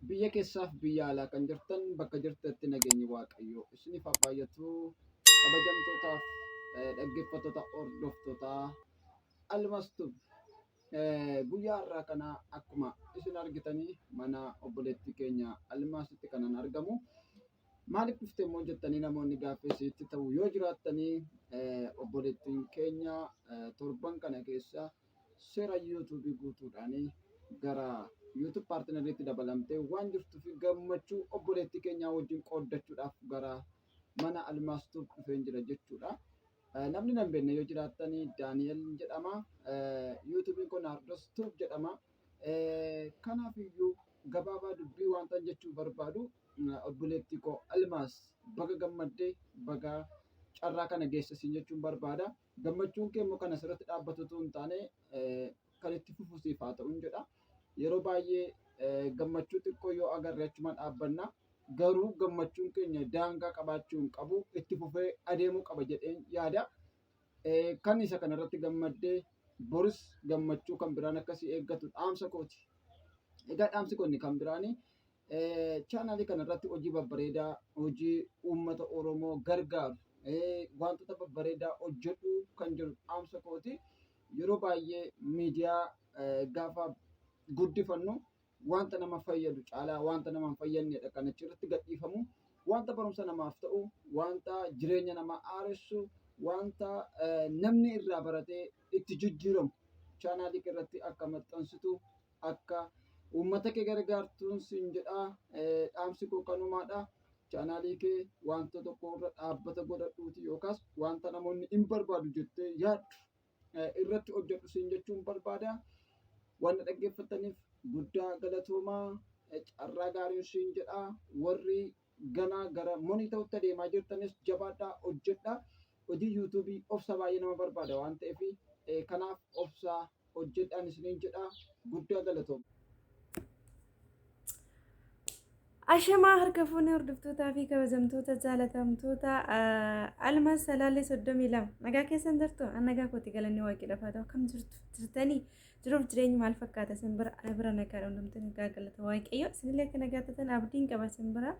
Biyya keessaaf biyya alaa kan jirtan bakka jirtanitti nageenyi Waaqayyoo isiniif haa baay'atu. Kabajamtootaaf dhaggeeffattoota hordoftoota Almaaz Tube guyyaa har'aa kana akkuma isin argitanii mana obboleettii keenya Almaasitti kanan argamu. Maaliif dhufte immoo jettanii namoonni gaaffii isinitti ta'u yoo jiraattanii obboleettiin keenya torban kana keessa seera YouTube guutuudhaan gara YouTube partneriitti dabalamtee waan jirtuuf gammachuu obboleettii keenyaa wajjin qooddachuudhaaf gara mana Almaaz Tube dhufeen jira jechuudha. Namni nan beekne yoo jiraattanii Daani'el jedhama. YouTube'n kun Naardos Tube jedhama. Kanaaf iyyuu gabaabaa dubbii wanta jechuu barbaadu obboleettii koo Almaaz baga gammaddee baga carraa kana geessisiin jechuun barbaada. Gammachuun kee immoo kan asirratti dhaabbatu utuu hin taane kan itti fufu siif haa ta'uun jedha. Yeroo baay'ee gammachuu xiqqoo yoo agarre achumaan dhaabbanna. Garuu gammachuun keenya daangaa qabaachuu hin qabu. Itti fufee adeemuu qaba jedheen yaada. Kan isa kanarratti gammaddee boris gammachuu kan biraan akkasii eeggatu dhaamsa kooti. Egaa dhaamsi kun kan biraani chaanaalii kanarratti hojii babbareedaa hojii uummata Oromoo gargaaru wantoota babbareedaa hojjedhu kan jedhu dhaamsa kooti. Yeroo baay'ee miidiyaa gaafa guddifannu wanta nama fayyadu caalaa wanta nama hin fayyadnedha kan achirratti gadhiifamu. Wanta barumsa namaaf ta'u, wanta jireenya namaa haaressu, wanta namni irraa baratee itti jijjiiramu chaanaalii irratti akka maxxansitu akka uummata kee gargaartuun siin jedha. Dhaamsi koo kanumaadha. Chaanaalii kee wanta tokko irra dhaabbata godhadhuuti yookaas wanta namoonni hin barbaadu jettee yaaddu irratti hojjedhu siin jechuun barbaada. Waan dhaggeeffattaniif guddaa galatoomaa. Carraa gaariin siin jedha. Warri ganaa gara monii ta'utti adeemaa jirtanis jabaadhaa hojjedhaa. Hojii yuutuubii obsa baay'ee nama barbaada waan ta'eef kanaaf obsaa hojjedhaan isiniin jedha. Guddaa galatooma. Ashamaa harka fuunee hordoftootaa fi kabajamtoota jaalatamtoota Almaaz Salaalee 32 nagaa keessan jirtu an nagaa kooti galanni waaqii dhafaa ta'u akkam jirtu jirtanii jiruuf jireenyi maal fakkaata isin bira ana bira nagaadha hundumti nagaa galata waaqayyo isinillee akka nagaa taatan abdiin qaba isin bira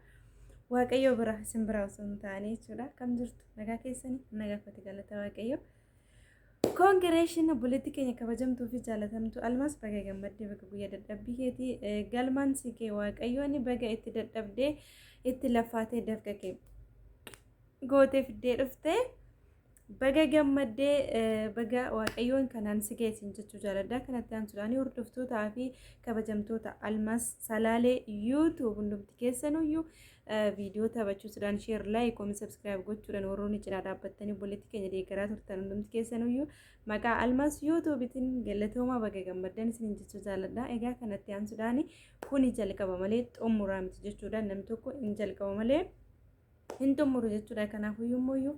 waaqayyo bira isin bira osoo hin taane jechuudha akkam jirtu nagaa keessanii nagaa kooti galata waaqayyo. Koongireeshin obboleettii keenya kabajamtuu fi jaalatamtuu Almaas baga gammaddee baga guyyaa dadhabbii keetii galmaan si kee waaqayyoon baga itti dadhabdee itti lafaatee dafqa kee gootee fiddee dhuftee baga gammaddee baga waaqayyoon kanaan si geessin jechuu jaaladha. Kanatti aansuudhaan hordoftootaa fi kabajamtoota Almaas Salaalee YouTube hundumti keessanuyyuu viidiyoo taphachuusuudhaan sheer laayik koomi sabskiraayib gochuudhaan warroonni cinaa dhaabbattanii obboleettii keenya deeggaraa turtan hundumti keessanuyyuu maqaa Almaas yuutuubitiin galatoomaa baga gammaddan isiniin jechuu jaalladha. Egaa kanatti aansuudhaan kuni jalqaba malee xumuraa miti jechuudha. Namni tokko hin jalqaba malee hin xumuru jechuudha. Kanaafuyyuu immoo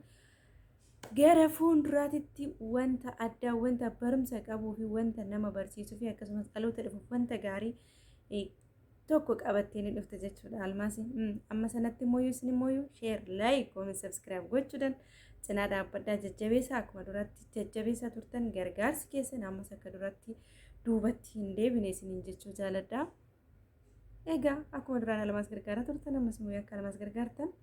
gara fuulduraatitti wanta addaa wanta barumsa qabuu fi wanta nama barsiisuu fi akkasumas dhaloota dhufuuf wanta gaarii tokko qabattee ni dhufte jechuudha Almaasi. Amma sanatti immoo isin immoo sheer laayik kooment sabskiraayib gochuudhaan cinaa dhaabbadhaa jajjabeessaa akkuma duratti jajjabeessaa turtan gargaarsi keessan ammas akka duratti duubatti hin deebine isiniin jechuu jaaladha. Egaa akkuma duraan Almaas gargaaraa turtan ammas immoo akka Almaas gargaartan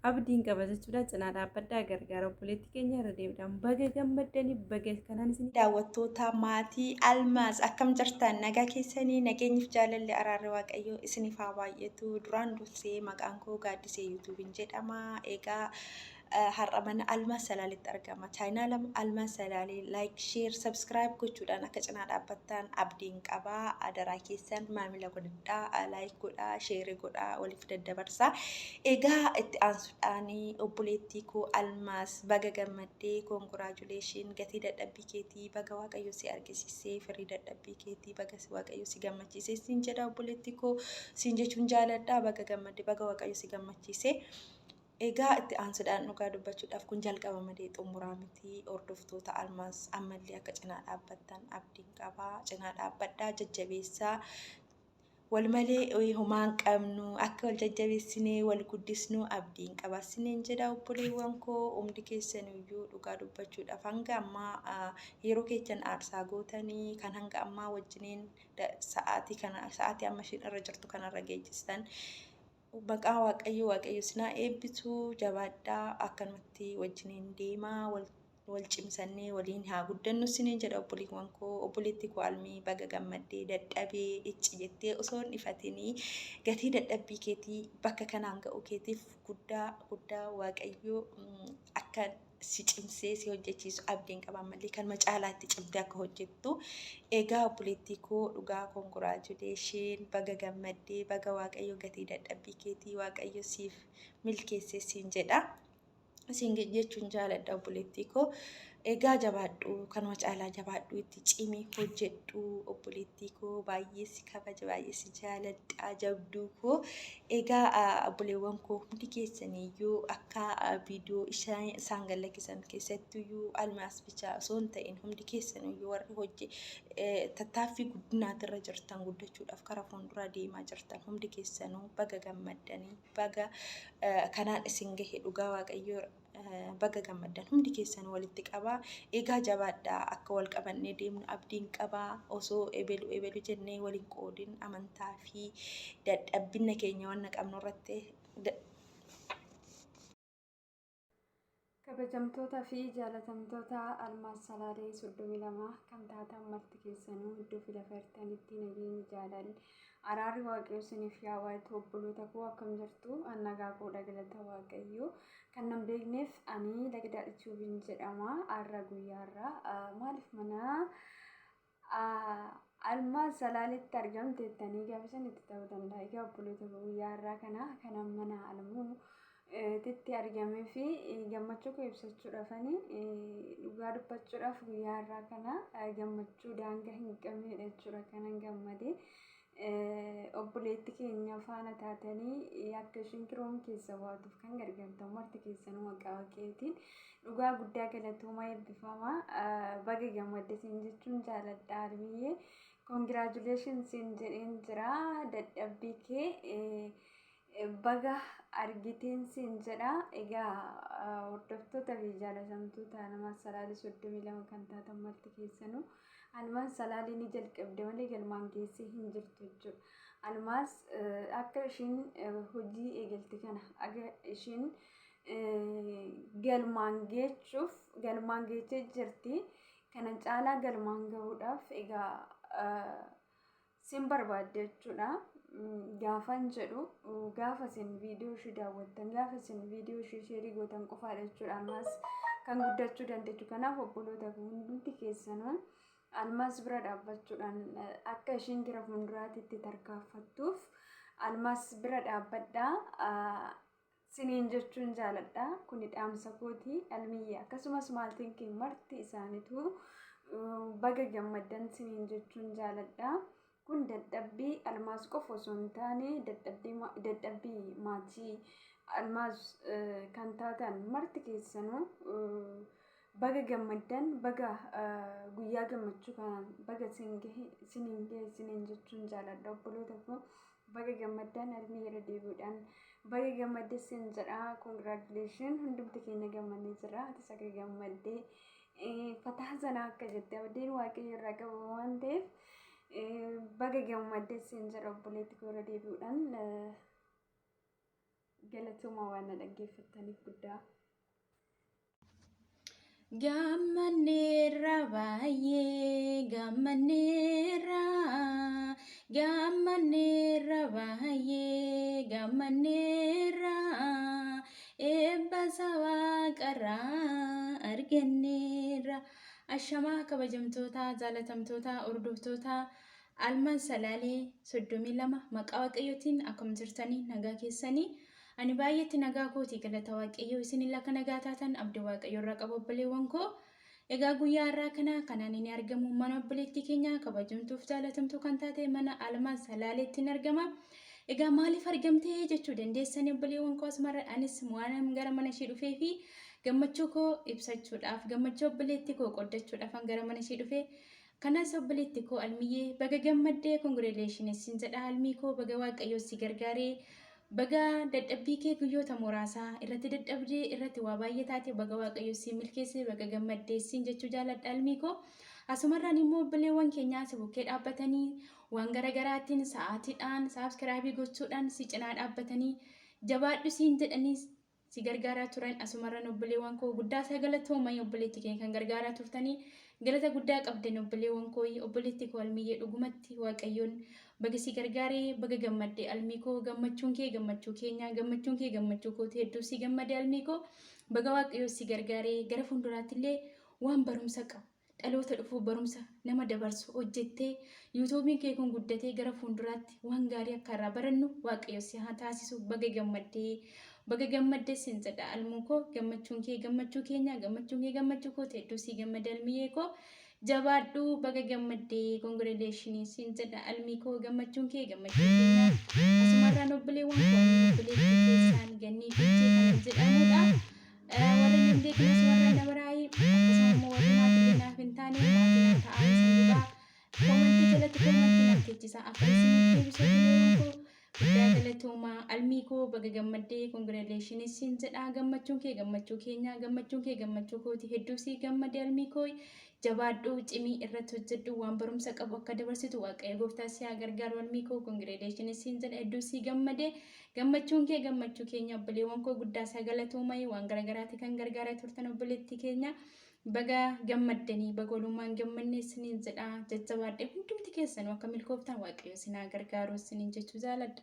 abdiin qaba jechuudha. Cinaa dhaabbadhaa gargaara obboleetti keenya irra deebiidhaan baga gammaddanii baga kanaan isin Daawwattoota maatii Almaaz akkam jirtan nagaa keessanii nageenyiif jaalalli araarri waaqayyoo isiniif haa baay'atu. Duraan dursee maqaan koo Gaaddisee yuutuubiin jedhama. Egaa har'a mana Almaaz Salaaleetti argama. Chaayinaala Almaaz Salaalee laayik, sheer, sabskiraayib gochuudhaan akka cinaa dhaabbattan abdiin qaba. Adaraa keessan maamila godhadhaa, laayik godhaa, sheerii godhaa, waliif daddabarsaa. Egaa itti aansuudhaan obboleettii koo Almaaz baga gammaddee koongiraajuleeshin gatii dadhabbii keetii baga waaqayyo si argisiisee firii dadhabbii keetii baga waaqayyo si gammachiisee siin jedha obboleettii koo siin jechuun jaaladha baga gammadde baga waaqayyo si gammachiisee. Egaa itti aansuudhaan dhugaa dubbachuudhaaf kun jalqaba malee xumuraa miti hordoftoota Almaaz ammallee akka cinaa dhaabbattan abdiin qaba cinaa dhaabbadhaa jajjabeessaa. Wal malee homaa hin qabnu, akka wal jajjabeessinee wal guddisnu abdiin qaba. Isiniin jedha obboleewwan koo, hundi keessaniyyuu dhugaa dubbachuudhaaf hanga ammaa yeroo keessan aarsaa gootanii kan hanga ammaa wajjiniin sa'aatii kana, sa'aatii amma isheen irra jirtu kanarra geejjistan. Maqaa Waaqayyoo, Waaqayyo isin haa eebbisu. Jabaadhaa, akkanumatti wajjiniin deemaa, wal cimsannee waliin haa guddannu isiniin jedha obboleewwan koo. Obboleetti koo Almii, baga gammaddee. Dadhabee icci jettee osoo hin ifatinii gatii dadhabbii keetii bakka kanaan ga'uu keetiif guddaa guddaa Waaqayyo akka si cimsee si hojjechiisu abdiin qaba, ammallee kanuma caalaatti cimtee akka hojjettu. Egaa obboleettii koo, dhugaa congratulation, baga gammaddee, baga Waaqayyo gatii dadhabbii keetii Waaqayyo siif milkeessee siin jedha. Siin jechuun jaaladha, obboleettii koo. Egaa jabaadhu, kanuma caalaa jabaadhu, itti cimi, hojjedhu, obboleettii koo. Baay'ee si kabaja, baay'ee si jaaladha, jabduu koo. Egaa obboleewwan koo, hundi keessaniyyuu akka viidiyoo isaan gallakkisan keessattiyyuu Almaas bichaa osoo hin ta'in, hundi keessaniyyuu warri hojii tattaaffii guddinaatirra jirtan, guddachuudhaaf karaa fuulduraa deemaa jirtan, hundi keessanuu baga gammaddanii, baga kanaan isin gahe. Dhugaa Waaqayyoo, baga gammaddan hundi keessan walitti qabaa. Egaa jabaadhaa, akka wal qabannee deemnu abdiin qabaa. Osoo ebelu ebelu jennee waliin qoodin amantaa fi dadhabbina keenya wanna qabnu irratti. Kabajamtoota fi jaalatamtoota Almaaz Salaalee 32 kan taatan marti keessanuu, iddoo fi lafa jirtanitti nageenyi, jaalalli, araarri Waaqayyo isiniif yaa baay'atu. Obboloota koo, akkam jirtu? An nagaa koodha, galata Waaqayyo. Kan nan beekneef ani Lagdaa Dhichuubiin jedhama. Har'a guyyaarra maaliif mana Almaaz Salaaleetti argamte jettanii gaafa itti ta'uu danda'a. Egaa obboloota koo, guyyaa har'aa kana kanan mana Almuu titti argamee fi gammachuu koo ibsachuudhaafani. Dhugaa dubbachuudhaaf guyyaa har'aa kana gammachuu daangaa hin qabnedha jechuudha kanan gammade. Obboleetti keenya faana taatanii akka isheen kiroom keessa baatuuf kan gargaartan marti keessanuu maqaa Waaqayyootiin dhugaa guddaa galatoomaa, eebbifamaa. Baga gammadde siin jechuun jaaladha, Almiyyee. Congratulation siin jedheen jira. Dadhabbii kee baga argiteen siin jedha. Egaa hordoftoota fi jaalatamtoota Almaaz Salaalee 32 kan taatan marti keessanuu, Almaaz Salaalee ni jalqabde malee galmaan geessee hin jirtu jechuudha. Almaaz akka ishiin hojii eegalte kana akka ishiin galmaan geechuuf galmaan geechee jirti. Kana caalaa galmaan gahuudhaaf egaa sin barbaadde jechuudha. Gaafan jedhu, gaafa isin viidiyoo ishee daawwattan, gaafa isin viidiyoo ishee share gootan qofaadha jechuudha Almaaz kan guddachuu dandeechu. Kanaaf obboloota hundi keessanuu Almaaz bira dhaabbachuudhaan akka isheen gara fuulduraatti tarkaanfattuuf Almaaz bira dhaabbadhaa. Siniin jechuun jaaladha. Kuni dhaamsa kooti, Almiyye. Akkasumas maatiin kee marti isaaniitu baga gammaddan siniin jechuun jaaladha. Kun dadhabbii Almaaz qofa osoo hin taane, dadhabbii maatii Almaaz kan taatan marti keessanuu baga gammaddan, baga guyyaa gammachuu kanaan baga siniin gahe siniin jechuun jaaladha. Obboloota koo, baga gammaddan. Almii, irra deebi'uudhaan baga gammadde sin jedha. Congratulation, hundumti keenya gammannee jira. Atis akka gammaddee fataa sanaa akka jette abdiin Waaqayyo irraa qabu waan ta'eef, baga gammadde sin jedha, obboleetti koo. Irra deebi'uudhaan galatooma waan na dhaggeeffattaniif guddaa. Gammanneerra, baay'ee gammanneerra, gammanneerra, baay'ee gammanneerra, eebba waaqarraa arganneerra. Ashamaa, kabajamtoota, jaalatamtoota, hordoftoota Almaaz Salaalee 32, maqaa Waaqayyootiin akkam jirtanii? Nagaa keessanii? Ani baay'eetti nagaa kooti, galata Waaqayyoo. Isin illee akka nagaa taatan abdii Waaqayyoo irraa qabu, obboleewwan koo. Egaa guyyaa har'aa kana kanaan inni argamu mana obboleettii keenya kabajamtuuf jaalatamtuu kan taate mana Almaaz Salaaleetti ni argama. Egaa maaliif argamtee jechuu dandeessanii, obboleewwan koo. Asumarra anis waan gara mana ishee dhufee fi gammachuu koo ibsachuudhaaf, gammachuu obboleettii koo qoddachuudhaaf gara mana ishee dhufe. Kanas obboleetti koo Almiyyee baga gammaddee, congratulations siin jedha. Almii koo, baga Waaqayyoo si gargaaree, baga dadhabbii kee guyyoota muraasaa irratti dadhabdee irratti waa baay'ee taate baga Waaqayyoo si milkeessee, baga gammaddee siin jechuu jaaladha, Almii koo. Asumarraan immoo obboleewwan keenyaa si bukkee dhaabbatanii waan garaagaraatiin sa'aatiidhaan subscribe gochuudhaan si cinaa dhaabbatanii jabaadhu siin jedhanii si gargaaraa turan, asumarraan obboleewwan koo guddaa isaa galatoomanii. Obboleetti keenya kan gargaaraa turtanii galata guddaa qabdan, obboleewwan koo. Obboleetti koo Almiyyee, dhugumatti Waaqayyoon baga si gargaaree, baga gammadde, Almii koo. Gammachuun kee gammachuu keenya, gammachuun kee gammachuu kooti. Hedduu si gammade, Almii koo, baga Waaqayyoon si gargaaree. Gara fuulduraatti illee waan barumsa qabu, dhaloota dhufuu barumsa nama dabarsu hojjettee, YouTubeiin kee kun guddatee gara fuulduraatti waan gaarii akka irraa barannu Waaqayyo si haa taasisu. Baga gammaddee, baga gammaddee siin jedha, Almuu koo. Gammachuun kee gammachuu keenya, gammachuun kee gammachuu kooti. Hedduu si gammade, Almiyyee koo, jabaadhu, baga gammaddee, congratulations siin jedha, Almii koo. Gammachuun kee gammachuu keenya. Asumarraan obboleewwan koo, obboleettii keessaan Gannii Fiichee kan jedhamudha. Warri hin beeknes, warra na biraayii, akkasuma immoo warri maatiilee naaf hin taane maatii naa ta'aa. Sanduuqa comment jalatti comment naaf teechisa, akka isiniif deebisu. Obboleewwan koo, guddaa galatoomaa. Almii koo, baga gammaddee, congratulations siin jedha. Gammachuun kee gammachuu keenya, gammachuun kee gammachuu kooti. Hedduu sii gammade, Almii koo. Jabaadhu, cimii irratti hojjedhu, waan barumsa qabu akka dabarsitu Waaqayyo gooftaa si haa gargaaru. Almii koo, congratulations siin jedha. Hedduu sii gammade, gammachuun kee gammachuu keenya. Obboleewwan koo, guddaa isaa galatoomai. Waan garagaraati kan gargaaraa turtan obboleettii keenya baga gammaddanii, baga walumaan gammanne isiniin jedha. Jajjabaadhee, hundumti keessanuu akka milkooftan Waaqayyo isin haa gargaaru isiniin jechuu jaaladha.